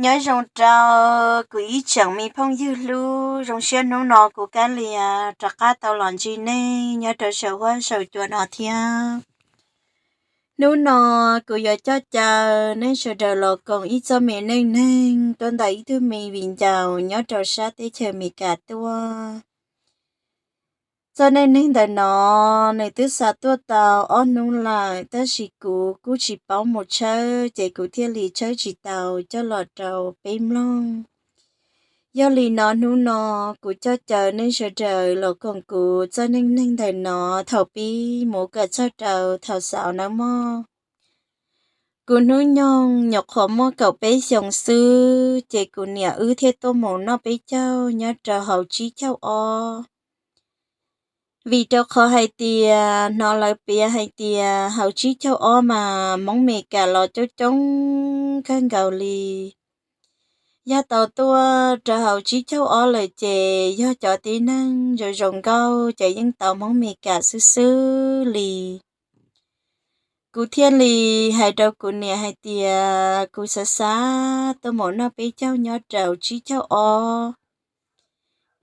Nyob zoo rau kuv ib tsoom me phooj ywg hlub, zoo siab hnub no kuv Kab Lias rov qab tau los ntsib nej nyob rau saum huab saum cua no thiab. Hnub no kuv yuav coj caw nej sawv daws los koom ib txoj me neej neeg tuaj ntawm ib tug me viv ncaus nyob rau sab teb chaws Amelikas tuaj. Txoj neej neeg ntawm no nws twb xa tuaj tau ob hnub lawm, tab sis kuv kuj tsis paub mus tshawb, ces kuv thiaj li tshawb tsis tau coj los rau peb mloog. Yog li no hnub no kuv coj caw nej sawv daws los koom kuv txoj neej neeg ntawm no thaum pib mus kom txog rau thaum xaus nawb mog. Kuv hnub nyoog nyuam qhuav muaj kaum peb xyoos xwb, ces kuv niam wb thiaj tuaj mus noj peb caug nyob rau hauv tsib caug ob. Vim rau qhov hais tias hnov lawv piav hais tias hauv tsib caug ob mas Hmoob Amelikas los coob coob kawg nkaus li. Yog tau tuaj rau hauv tsib caug ob lawm ces yog cov tib neeg zoo zoo nkauj ces yeej tau Hmoob Amelikas xwb xwb li. Kuv thiaj li hais rau kuv niam hais tias kuv xav xav tuaj mus noj peb caug nyob rau tsib caug ob.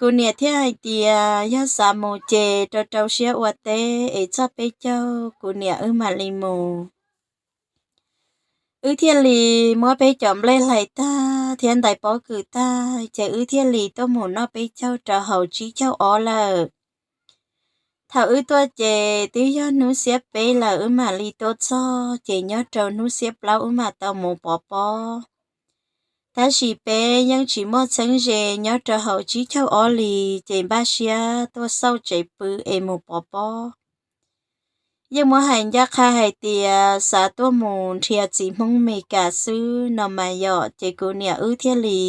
Kuv niam thiaj hais tias yog xav mus ces rau rau siab ua teb es txog peb caug kuv niam wb mam li mus. Wb thiaj li muab peb cov nplej hlais tag thiab ntais pob kws tag, ces wb thiaj li tuaj mus noj peb caug rau hauv tsib caug ob lawm. Thaum wb tuaj ces twb yog hnub xiab peb lawm wb mam li tuaj txog, ces nyob rau hnub xiab plaub wb mam tau mus pov pob. Tab sis peb yeej tsis muaj txheeb ze nyob rau hauv tsib caug ob li, ces npaj siab tuaj xauj tsev pw es mus pov pob. Yeej muab hais ncaj qha hais tias xav tuaj mus nrhiav txiv Hmoob Amelikas xwb no mas yom, ces kuv niam wb thiaj li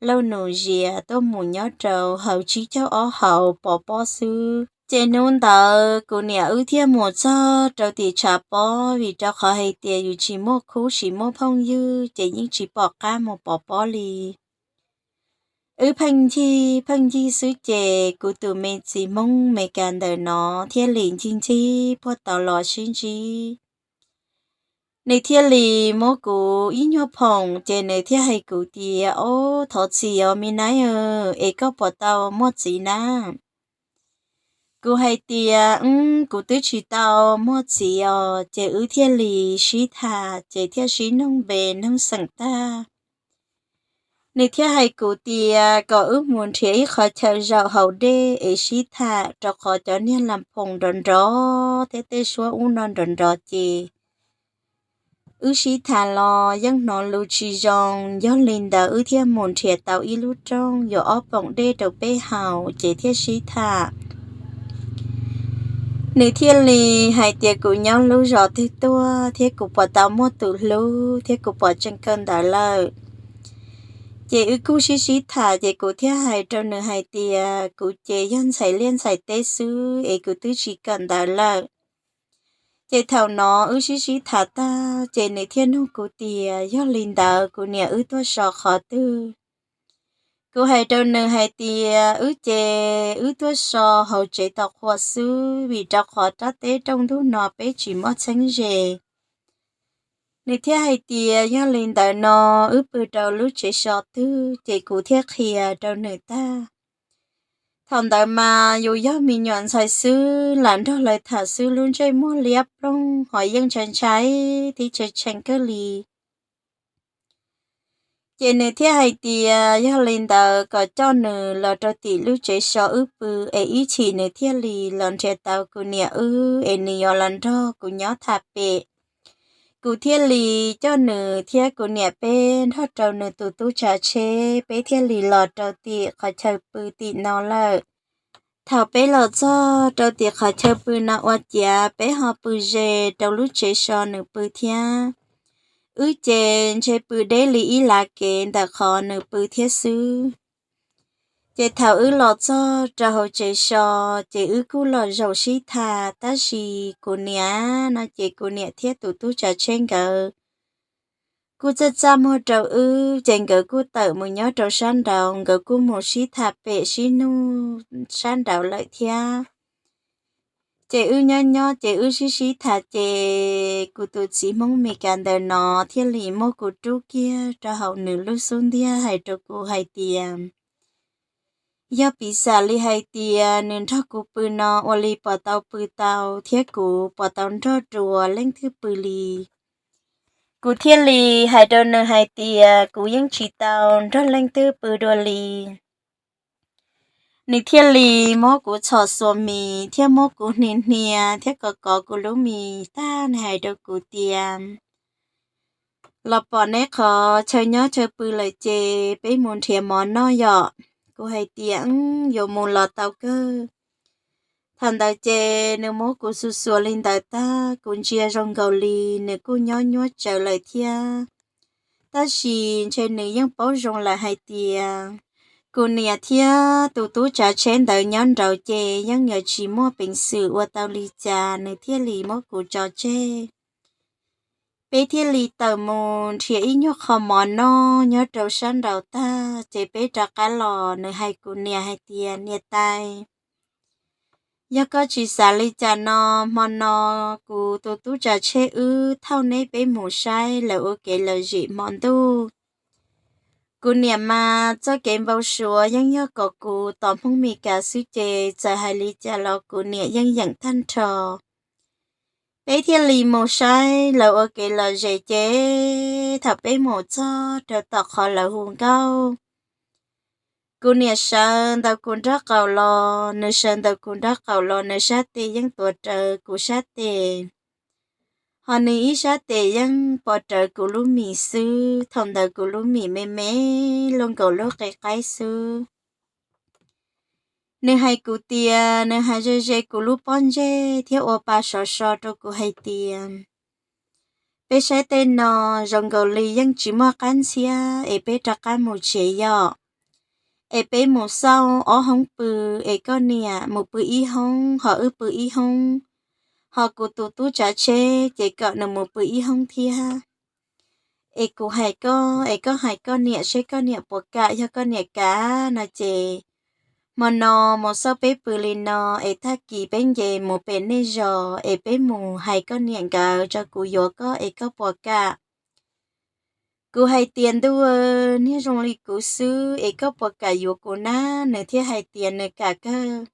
lauj nus zias tuaj mus nyob rau hauv tsib caug ob hauv pov pob xwb. Ces hnub ntawd kuv niam wb thiaj mus txog rau tim tshav pob, vim rau qhov hais tias yus tsis muaj khub tsis muaj phooj ywg ces yeej tsis pom qab mus pov pob li. Wb pheej ncig pheej ncig xwb ces kuv tus me txiv Hmoob Amelikas ntawm no thiaj li ncig ncig puag tod los sib ntsib. Nws thiaj li muab kuv ib nyuag phoom ces nws thiaj hais kuv tias, Ob, thov txim os me naib, es koj puas tau muaj txiv na? Kuv hais tias, Kuv twb tsis tau muaj txiv os. Ces wb thiaj li sib tham ces thiaj sib noog npe noog xeem tag. Nws thiaj hais kuv tias kom wb mus nrhiav ib qhov chaw zaum hauv dej es sib tham, rau qhov cov niag las phoom nrov nrov thiab tej suab ub no nrov nrov ces wb sib tham los yeej hnov lus tsis zoo. Yog li ntawd wb thiaj mus nrhiav tau ib lub rooj yuav ob poom dej rau peb haus ces thiaj sib tham. Nws thiaj li hais tias kuv nyob lub zos twg tuaj thiab kuv puas tau muaj tus hlub thiab kuv puas tseem kawm ntawv lawm. Ces wb kuj sib sib tham ces kuv thiaj hais rau nws hais tias kuv ces yog ntxhais liaj ntxhais teb xwb es kuv twb tsis kawm ntawv lawm. Ces thaum no wb sib sib tham tag ces nws thiaj nug kuv tias yog li ntawd kuv niam wb tuaj so qhov twg. Kuv hais rau nws hais tias wb ces wb tuaj so hauv tsev tau qhua xwb, vim rau qhov rab teb rooj ntug no peb tsis muaj txheeb ze. Nws thiaj hais tias yog li ntawd no wb pw rau lub tsev so twg, ces kuv thiaj qhia rau nws tag. Thaum ntawd mas yus yog me nyuam ntxhais xwb, lam nrog lawv tham xwb lub ntsej muag liab ploog ho yeej ntshai ntshai thiab tshee tshee kawg li. Ces nws thiaj hais tias yog li ntawd kom coj nws los rau tim lub tsev so wb pw, es ib chim nws thiaj li los nrhiav tau kuv niam wb es nws yuav los nrog kuv nyob tham pem. Kuv thiaj li coj nws thiab kuv niam peb nrog rau nws tus tub tsav tsheb, peb thiaj li los rau tim qhov chaw pw tim no lawm. Thaum peb los txog rau tim qhov chaw pw no ua ciav peb ho pw ze rau lub tsev so nws pw thiab. Wb ces ntshe pw deb li ib lav kev ntawm qhov nws pw thiab xwb. Ces thaum wb los txog rau hauv tsev so, ces wb kuj los zaum sib tham, tab sis kuv niam no ces kuv niam thiab tus tub tsav tsheb nkawd kuj txaj txaj muag rau wb, ces nkawd kuj tawm mus nyob rau sab nraud, nkawd kuj mus sib tham pem sib nug sab nraud lawm thiab. Ces wb nyob nyob ces wb sib sib tham ces kuv tus txiv Hmoob Meskas ntawm no thiaj li muab kuv rub kiag rau hauv nws lub xub ntiag hais rau kuv hais tias, yog piv xam li hais tias nws nrog kuv pw no ua li puas tau pw tau thiab kuv puas tau nrog dua leej twg pw li. Kuv thiaj li hais rau nws hais tias kuv yeej tsis tau nrog leej twg pw dua li. Nws thiaj li muab kuv txhom xuas mis thiab muab kuv hnia hnia thiab kov kov kuv lub mis tag, nws hais rau kuv tias, los pom neb qhov chaw nyob chaw pw lawm ces peb mus nrhiav mov noj yom. Kuv hais tias, yuav mus los tau kawg. Thaum ntawd ces nws muab kuv xuas xuas li ntawd tag, kuv ntsia zoo nkaus li nws kuj nyob nyuaj tsawv lawm thiab. Tab sis ntshe nws yeej paub zoo lawm hais tias kuv niam thiab tus tub tsav tsheb ntawd nyob nraud ces yeej yuav tsis muaj peev xwm ua tau li cas, nws thiaj li muab kuv tso tseg. Peb thiaj li tawm mus nrhiav ib nyuag qho mov noj nyob rau sab nraud tag ces peb rov qab los, nws hais kuv niam hais tias, niam tais, yog koj tsis xav li cas no, hmo no kuv tus tub tsav tsheb wb thauj neb peb mus saib lawv ua kev lom zem hmo ntuj. Kuv niam mas txoj kev npau suav yeej yog kom kuv tos Hmoob Mes Kas xwb ces txawm hais li cas los kuv niam yeej yeem tag nrho. Peb thiaj li mus saib lawv ua kev lom zem ces thaum peb mus txog rau tom qhov lawv hu nkauj, kuv niam sawv ntaus kuv nraub qaum los, nws sawv ntaus kuv nraub qaum los, nws sab tes yeej tuav rawv kuv sab tes, ho nws ib sab tes yeej pov rawv kuv lub mis xwb. Thaum ntawd kuv lub mis me me luaj nkaus lub qe qaib xwb. Nws hais kuv tias, nws hais ze ze kuv lub pob ntseg thiab ua pa sov so rau kuv hais tias, peb saib tej no zoo nkaus li yeej tsis muaj qab ntxhiab es peb rov qab mus tsev yom. Es peb mus xauj ob hoob pw, es koj niam mus pw ib hoob ho wb pw ib hoob, ho kuv tus tub tsav tsheb ces kom nws mus pw ib hoob thiab. Es kuv hais koj, es koj hais koj niam seb koj niam puas kam, yog koj niam kam no ces hmo no mus xauj peb pw li no, es tag kis peb nce mus pem nej zos es peb mus hais koj niam nkawd tso kuv yuav koj es koj puas kam. Kuv hais tias, ntuj, niag zoo li kuv xwb es koj puas kam yuav kuv na? Nws thiaj hais tias nws kam kawg.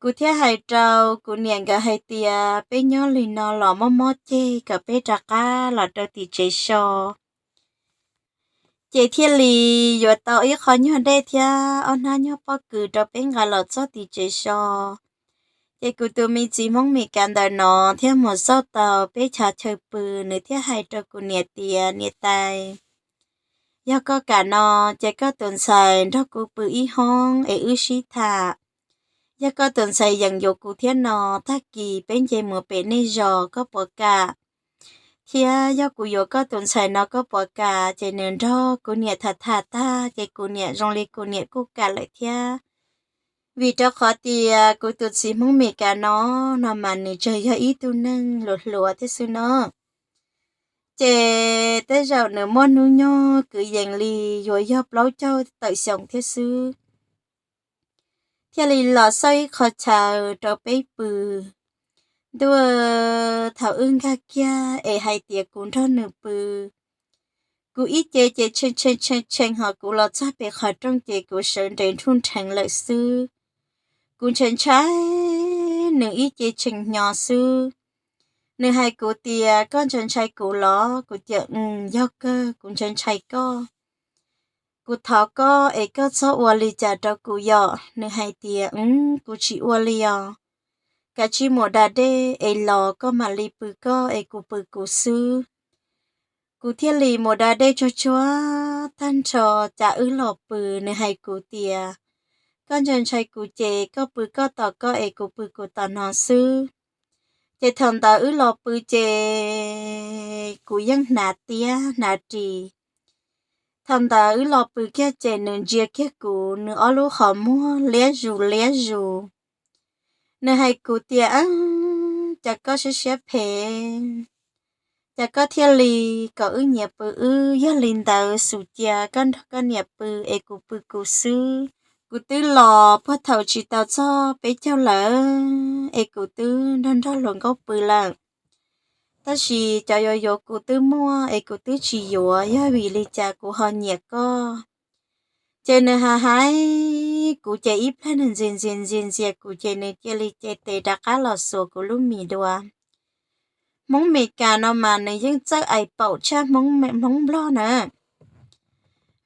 Kuv thiaj hais rau kuv niam nkawd hais tias, peb nyob li no los mob mob ceg, kom peb rov qab los rau tim tsev so. Ces thiaj li yuav tau ib qho nyuag dej thiab ob hnab nyuag pob kws rau peb nqa los txog tim tsev so. Ces kuv tus me txiv Hmoob Mes Kas ntawm no thiaj mus xauj tau peb chav chaw pw, nws thiaj hais rau kuv niam tias, niam tais, yog koj kam no ces koj tus ntxhais nrog kuv pw ib hoob es wb sib tham. Yog koj tus ntxhais yeem yuav kuv thiab no, tag kis peb nce mus pem nej zos koj puas kam? Thiab yog kuv yuav koj tus ntxhais no koj puas kam? Ces nws nrog kuv niam tham tham tag ces kuv niam zoo li kuv niam kuj kam lawm thiab. Vim rau qhov tias kuv tus txiv Hmoob Mes Kas no, no mas nws tsuas yog ib tug neeg hluas hluas thiab xwb no. Ces tej zaum nws muaj hnub nyoog kwv yees li yuav yog plaub caug tawm xyoo thiab xwb. Thiaj li los xauj ib qho chaw rau peb pw. Ntuj, thaum wb nkag kiag es hais tias kuv nrog nws pw, kuv ib ce ces tshee tshee tshee tshee, ho kuv los txog pem qhov rooj ces kuv sawv nres nrhuj nrheev lawm xwb. Kuv ntshai ntshai nws ib ce tshee hnyo xwb. Nws hais kuv tias, koj ntshai ntshai kuv los? Kuv tias, yog kawg, kuv ntshai ntshai koj. Kuv thov koj es koj txhob ua li cas rau kuv yom. Nws hais tias, kuv tsis ua li os. Kav tsij mus da dej es los koj mam li pw koj es kuv pw kuv xwb. Kuv thiaj li mus da dej tsuag tsuag tag nrho, cas wb los pw. Nws hais kuv tias, koj ntshai ntshai kuv ces koj pw koj tom koj es kuv pw kuv tom no xwb. Ces thaum ntawd wb los pw ces kuv yeej hnav tiab hnav ris. Thaum ntawd wb los pw kiag ces nws ntsia kiag kuv, nws ob lub qhov muag liab zus liab zus. Nws hais kuv tias, cas koj siab siab phem, cas koj thiaj li kom wb nyias pw wb? Yog li ntawd xum cia koj nrog koj niam pw es kuv pw kuv xwb. Kuv twb los puag thaum tsis tau txog peb caug lawm es kuv twb nrog nrog hluas nkauj pw lawm. Tab sis cov yuav yuav kuv twb muaj es kuv twb tsis yuav, yog vim li cas kuv ho nyiam koj? Ces nws hais hais kuv ces ib pliag nws ntxias ntxias ntxias ntxias kuv ces nws cia li cev tes rov qab los xuas kuv lub mis dua. Hmoob Mes Kas no mas nws yeej txawj aim paum tshaj Hmoob Nplog na.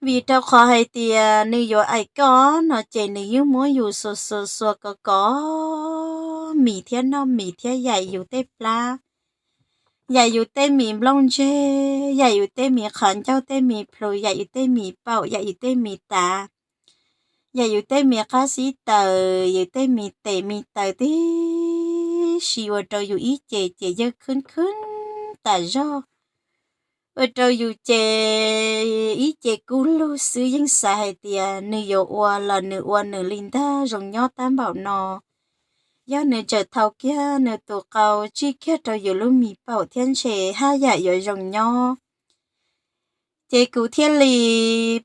Vim rau qhov hais tias nws yuav aim koj no ces nws yeej muab yus xuas xuas xuas kov kov mis thiab noj mis thiab yaim yus tej plab, yaim yus tej mis nplooj ntseg, yaim yus tej mis qhov ncauj, tej mis plhus, yaim yus tej mis paum, yaim yus tej mis tav, yaim yus tej mis qab xib taws, yus tej mis tes mis taw tib si ua rau yus ib ce ces yawg khwb khwb tas zog, ua rau yus ces ib ce kub lug xwb. Yeej xav hais tias nws yuav ua los nws ua nws li ntag, zoo nyob tab npaum no. Yog nws tseem thau kiag nws tus qau tsij kiag rau yus lub mis paum thiab ntshe haj yam yuav zoo nyob. Ces kuv thiaj li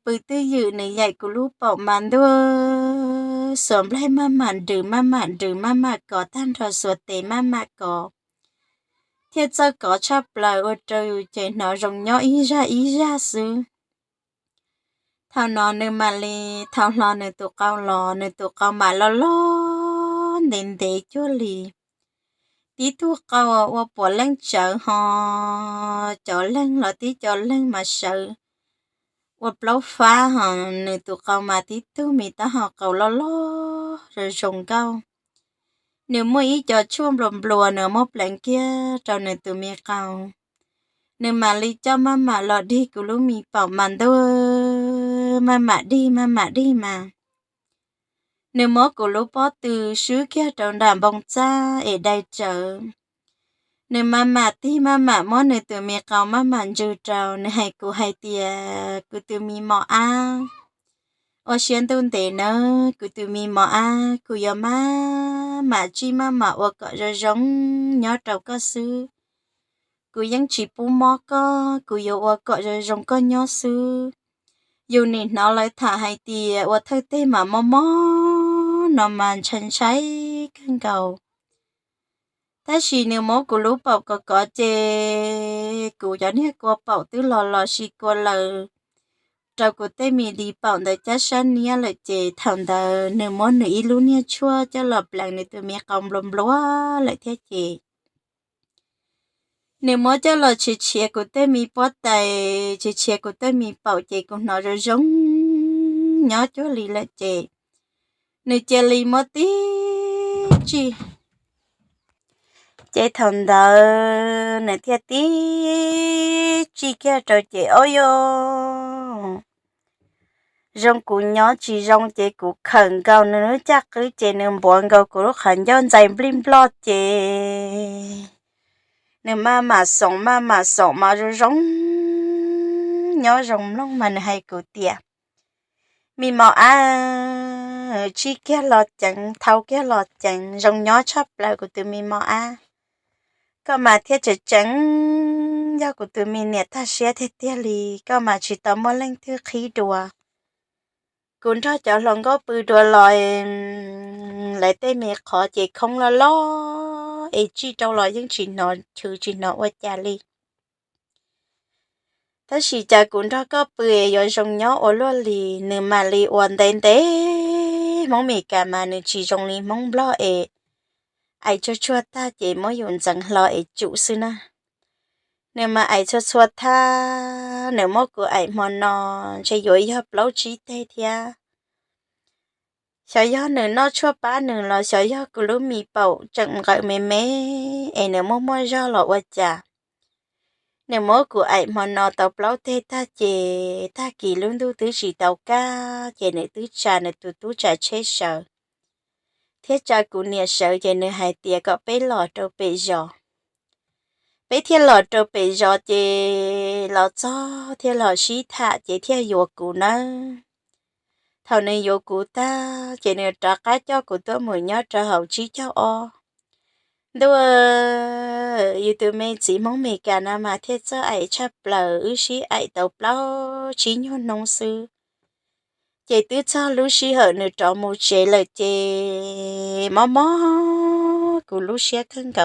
pw twj ywm, nws yaim kuv lub paum mas ntuj, xuas nplaig maj mam nrws maj mam nrws maj mam kov, tag nrho xuas tes maj mam kov, thiaj txawj kov tshaj plaws ua rau yus ces hnov zoo nyob ib zaj ib zaj xwb. Thaum no nws mam li thau hlo nws tus qau los, nws tus qau mam loj loj ntev ntev cuag li tib tug qau ua puav leej tsawv ho cov leeg los tib co leeg mas sawv ua plaub fab ho. Nws tus qau mas tib tug me taub hau qau loj loj zoo zoo nkauj. Nws muaj ib co tshuaj nplua nplua, nws muab pleev kiag rau nws tus me qau. Nws mam li coj maj mam los dig kuv lub me paum mas ntuj, maj mam dig maj mam dig mas nws muab kuv lub pob tw swb kiag rau nram npoo txaj es dai tsawv. Nws maj mam tig maj mam muab nws tus me qau maj mam ntsws rau, nws hais kuv hais tias, kuv tus me mos ab, ua siab ntuj ntev nawb kuv tus me mos ab, kuv yuav maj mam tsij maj mam ua kom zoo zoo nyob rau koj xwb. Kuv yeej tsis pub mob koj, kuv yuav ua kom zoo zoo koj nyob xwb. Yus nim hnov lawv tham hais tias ua thawj teg mas mob mob no mas ntshai ntshai kawg nkaus. Tab sis nws muab kuv lub paum kov kov ces kuv cov niag kua paum twb los los si kua lawm, rau kuv tej me di paum ntawd cab sab niab lawm ces thaum ntawd nws muab nws ib lub niag tshuaj coj los pleev nws tus me qau nplua nplua lawm thiab ces nws muab coj los tshiav tshiav kuv tej me pob tais, tshiav tshiav kuv tej me paum ces kuv hnov zoo zoo nyob cuag li lawm ces nws cia li muab tib tsij. Ces thaum ntawd nws thiaj tib tsij kiag rau ces ob yog zoo kuv nyob tsis zoo ces kuv khawm nkaus nws lub caj qwb ces nws npuav nkaus kuv lub qhov ncauj ntxais nplij nploj ces nws maj mam xoom maj mam xoom mas zoo zoo nyob zoo mloog mas nws hais kuv tias, me mos ab, tsij kiag los ceev, thau kiag los ceev, zoo nyob tshaj plaws kuv tus me mos ab. Koj mas thiaj tseem tseem yog kuv tus me niam tag siab tiag tiag li, koj mas tsis tau muaj leej twg qhib dua. Kuv nrog cov hluas nkauj pw dua los lawv tej me qhov ces khoob loj loj es tsij rau los yeej tsis hnov chwv tsis hnov ua cas li. Tab sis cas kuv nrog koj pw es yuav zoo nyob ua luaj li. Nws mam li ua ntev ntev, Hmoob Mes Kas mas nws tsis zoo li Hmoob Nplog es aim tsuag tsuag tag ces muab yus ntxeev hlo es tsum xwb na. Nws mas aim txhua txhua thaj, nws muab kuv aim hmo no ntshe yuav yog plaub tsib teg thiab. Xyov yog nws noj tshuaj pab nws los xyov yog kuv lub me paum tseem nqawm me me es nws muaj muaj zog los ua cas. Nws muab kuv aim hmo no tau plaub teg tag ces tag kis lub ntuj twb tsis tau kaj ces nws twb tsa nws tus tub tsav tsheb sawv thiab tsa kuv niam sawv ces nws hais tias kom peb los rau pem zos. Peb thiaj los rau pem zos ces los txog thiaj los sib tham ces thiaj yuav kuv nawb. Thaum nws yuav kuv tag ces nws rov qab coj kuv tuaj mus nyob rau hauv tsib caug ob. Ntuj, yus tus me txiv Hmoob Mes Kas no mas thiaj txawj aim tshaj plaws, wb sib aim tau plaub tsib nyuag hnub xwb ces twb txog lub sij hawm nws rov mus tsev lawm ces mob mob kuv lub siab kawg nkaus.